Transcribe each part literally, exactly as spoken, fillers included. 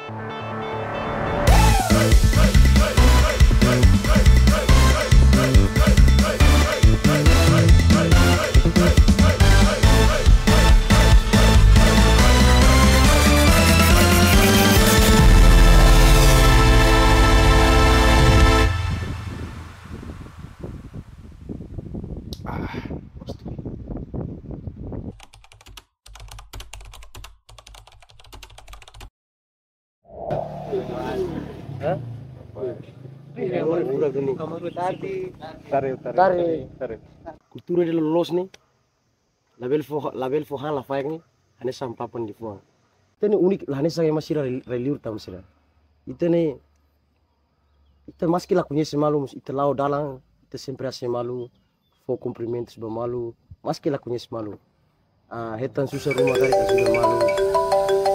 Ah, mesti. Hah? Tare, tare, tare, tare. Kultura ida loloos ne'e, labele fó, labele fó han lafaek ne'e, hanesan papan liafuan. Ita ne'e unik, la hanesan ema sira rai, rai liur tan sira. Ita ne'e, ita maski la koñese malu, mas ita la'o dalan, ita sempre hase'e malu, fó kumprimentus ba malu, maski la koñese malu. Ah, hetan susar ruma karik ajuda malu.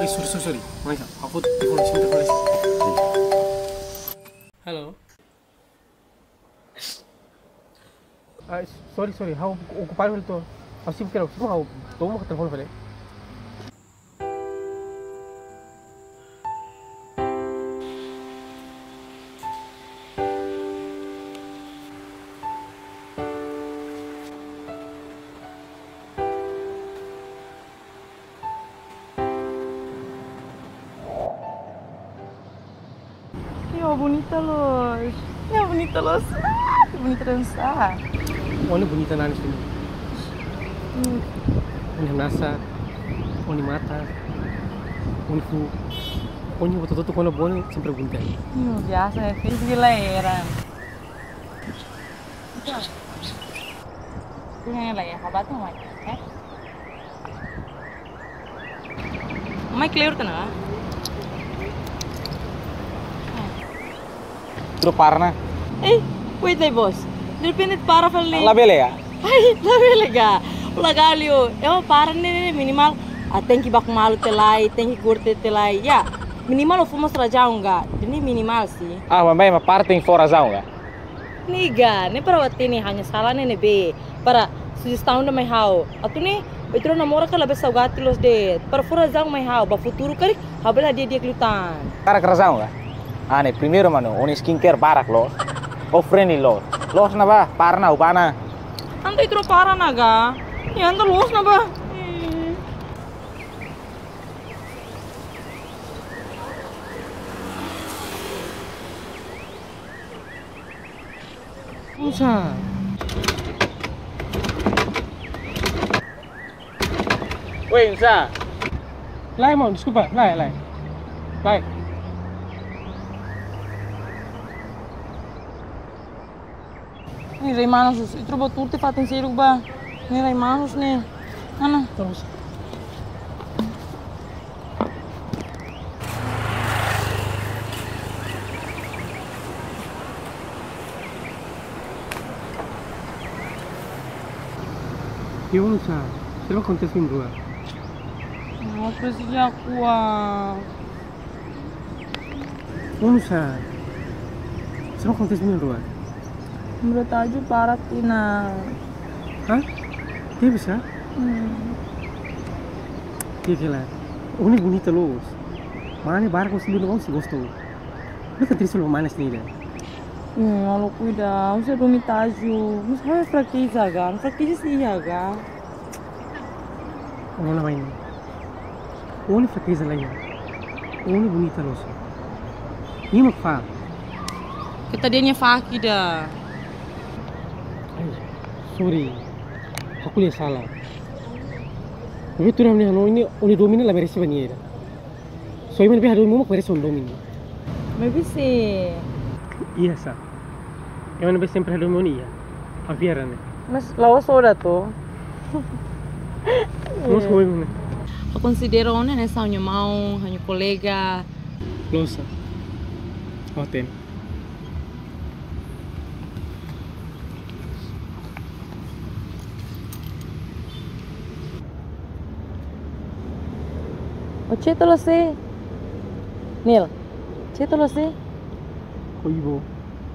Eh, sorry, sorry, sorry. Mai sa, aku telepon sini terus. Halo. Ah, sorry, sorry. Ha'u okupadu hela to. Ha'u sibuk hela, sibuk ha'u. To'o mak telepon fali. Ih, ó bonita loos. Ih, ó bonita loos. Ah, que bonita dança. Ó-nia bonita nanis tu. Hmm. Ó-nia nasa, ó-nia mata, ó-nia fuuk. Ó-nia hotu-hotu kuandu ó boni sempre bonita. Hmm, biasa ya, fez de galera. Ita. Ita ne'e la iha, ha'u bá to'o mai, eh? Mai kleur tana. Ita para ona. Eh, wait, ai bos. De repente para fali. Labele ka? Ai, labele ka? Laga liu. Ema para ne'e, ne'e minimal. Ah, tenke baku malu tiha lai, tenke kurte tiha lai. Ya, minimal ó fó mós razaun ka. Ne'e minimal sih. Ah, maibé ema para tenke fó razaun ka? Ne'e ka, ne'e para ó hatene ha'u-nia sala ne'e ne'ebé. Para sujestaun ida mai ha'u. Atu ne'e, ita rua namora ka labele saugati loos de'it. Para fó razaun mai ha'u, ba futuru karik, ha'u bele hadi'a di'ak liután. Hakarak razaun ka? Ah, ne'e primeiru manu, ó-nia skincare barak loos. Ó friendly loos. Loos ona bá, para ona, ha'u bá ona. Entaun ita rua para ona ka? Ya, entaun loos ona bá. Hmm. Usa. Oi, Usa. Lai, maun, deskulpa. Lai, lai. Lai. Ne'e rai manus, ita rua bá tuur tiha fatin seluk bá. Ne'e rai manus ne'e. Mana? Terus. Io, Usa, saida mak akontese ho imi rua? Não, preciso de água. Usa, saida mak akontese ho imi rua? Menurut Aju para tina. Hah? Dia bisa? Hmm. Dia gila. Ó-nia bonita loos. Mane barak ó sibin loos si gosta. Nunka triste lo manas ni dia. Hmm, malu kuidadu. Usa domi Aju. Mas ha'u-nia frakeza ka? Frakeza sih iha ka? Ó-nia la iha. Ó-nia frakeza la iha. Ó-nia bonita loos. Imi mak fa'an. Keta dia nia faki ida. Ai, sorry. Ha'u ko'alia sala. Tapi tuh namanya hanoin ne'e, ó-nia domin ne'e la merese ba nia ida. Só ema ne'ebé hadomi ó mak merese ó-nia domin. Maybe sih. Iha sá. Ema ne'ebé sempre hadomi ó ne'e iha. Ha'u fiar ne'e. Mas la'ós ó ida to. Mas como é, né? Ha'u konsidera ó ne'e hanesan ha'u-nia maun, ha'u-nia kolega. Loos. Ó ten. Ó Cheto loos sé? Nil. Cheto loos sé? Ho Ivo.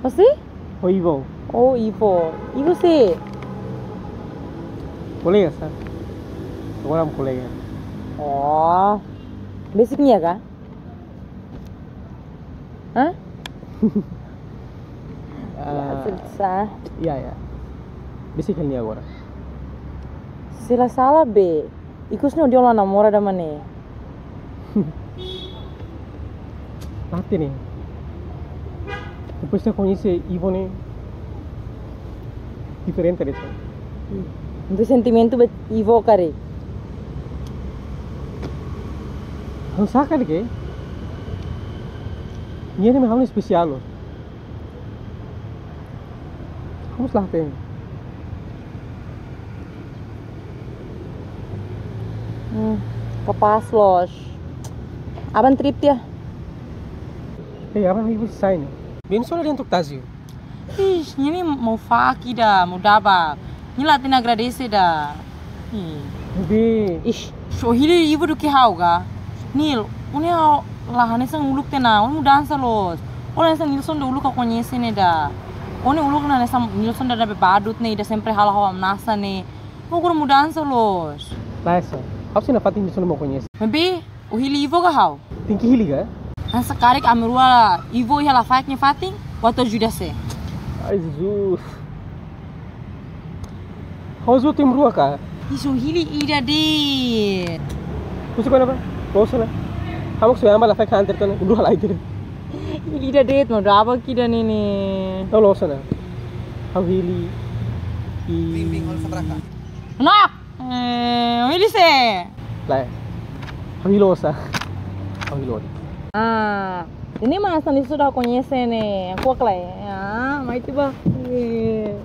Ó sé? Ho Ivo. Oh, Ivo. Ivo sé? Kolega sá. Agora é um colega. Oh. Besik nia ka? Hah? Ah, susah. Iya, iya. Besik hal ne'e agora. Se la sala be. Ikus no dia la namora da mane. Late ne'e. Depois de koñese Ivo ne'e, diferente de'it. Entaun sentimentu ba Ivo karik. Ha'u saka de'it ke? Nia ne'e mak ha'u-nia espesiál loos. Vamos lá, tem. Hmm, kapás loos. Aban trip tiha. Hei, aban ibu sai ne'e. Bem só dentro Tazio. Ih, nia ne'e mau faki da, mau daba. Nia la hatene agradese da. Ih. Bi. Ih, so hili ibu duké ha'u ka. Nil, ó-nia ha'u la hanesan uluk tiha ona, ó-nia mudansa loos. Ó la hanesan Nilson ida uluk ha'u koñese ne'e da. Ó-nia uluk hanesan Nilson ida ne'ebé badut ne'e, ida sempre halo ha'u hamnasa ne'e. Ó agora mudansa loos. Lae, sa. Ha'u sei nafatin Nilson mak koñese. Maibé, ó hili Ivo ka ha'u? Tenke hili ka? Hanesan karik ami rua Ivo iha lafaek nia fatin, ó atu ajuda sé? Ai, Jesus. Ha'u ajuda imi rua ka? Ih, so hili ida de'it. Husi kona ba? Loos ona. Ha'u mak sudah ambal lafaek hunter tone. Dua lagi. Hili ida de'it, mau daba kida ne'e ne'e. Ha'u loos ona. Ha'u hili. I- Bing, bing, hol sabraka. Nak! Eh, ó hili sé? Lae. Ha'u hili osan. Ha'u hili osan. Ah, ne'e mak hanesan Nilson ida koñese ne'e. Kuak lae. Ah, mai tiba. Eh.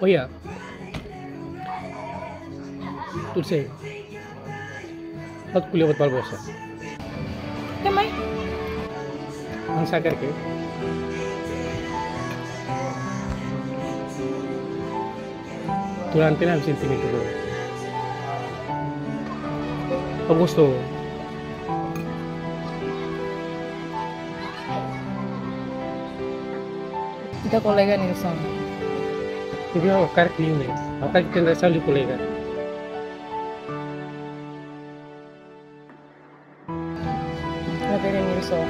Oh iya. Tulse. Ha'u ko'alia buat balu ba osan. Oke, mai. Ha'u saka de'it ke. Durante ne'e sentimentu. Augusto. Ita kolega Nilson. Ita hakarak liu ne'e. Hakarak ita-nia relasaun liu kolega. Labele Nilson.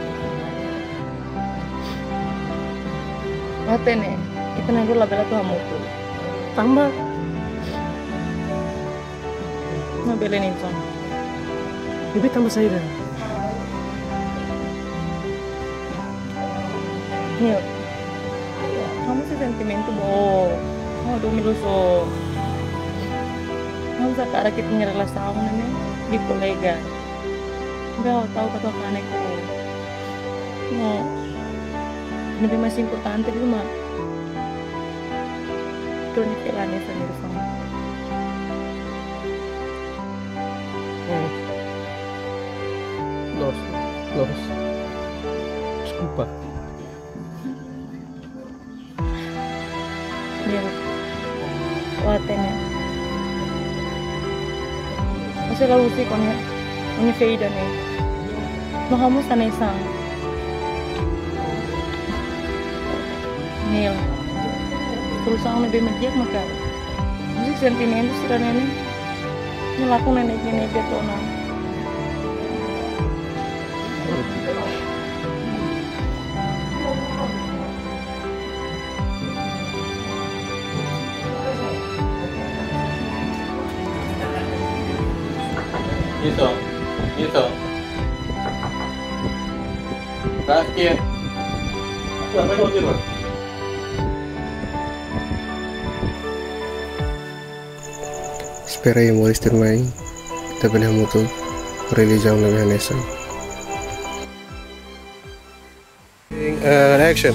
Hatene, ita na'in-rua labele atu hamutuk. Tanba. Labele Nilson. Ne'ebé tanba saida? Nil, ha'u mós iha sentimentu ba ó. Ha'u domin loos ó. Ha'u sá karik ita-nia relasaun ne'e, ne'e kolega. Maibé ha'u tau katak kanek ó. No, ne'ebé mais importante liu mak. Toni pelane sendiri sama. Hmm. Loos, loos. Deskulpa. Nil, ó hatene. Ó sei la husik ó-nia, ó-nia feda ne'e. No ha'u mós hanesan. Nil, solusaun ne'ebé mak di'ak maka husik sentimentu sira-ne'e ne'e. Nia lakon neineik-neineik de'it ona. Nilson, Nilson. Basket. Espera aí, amor, este irmão aí. ita bele hamutuk relijiaun ne'ebé hanesan. And action.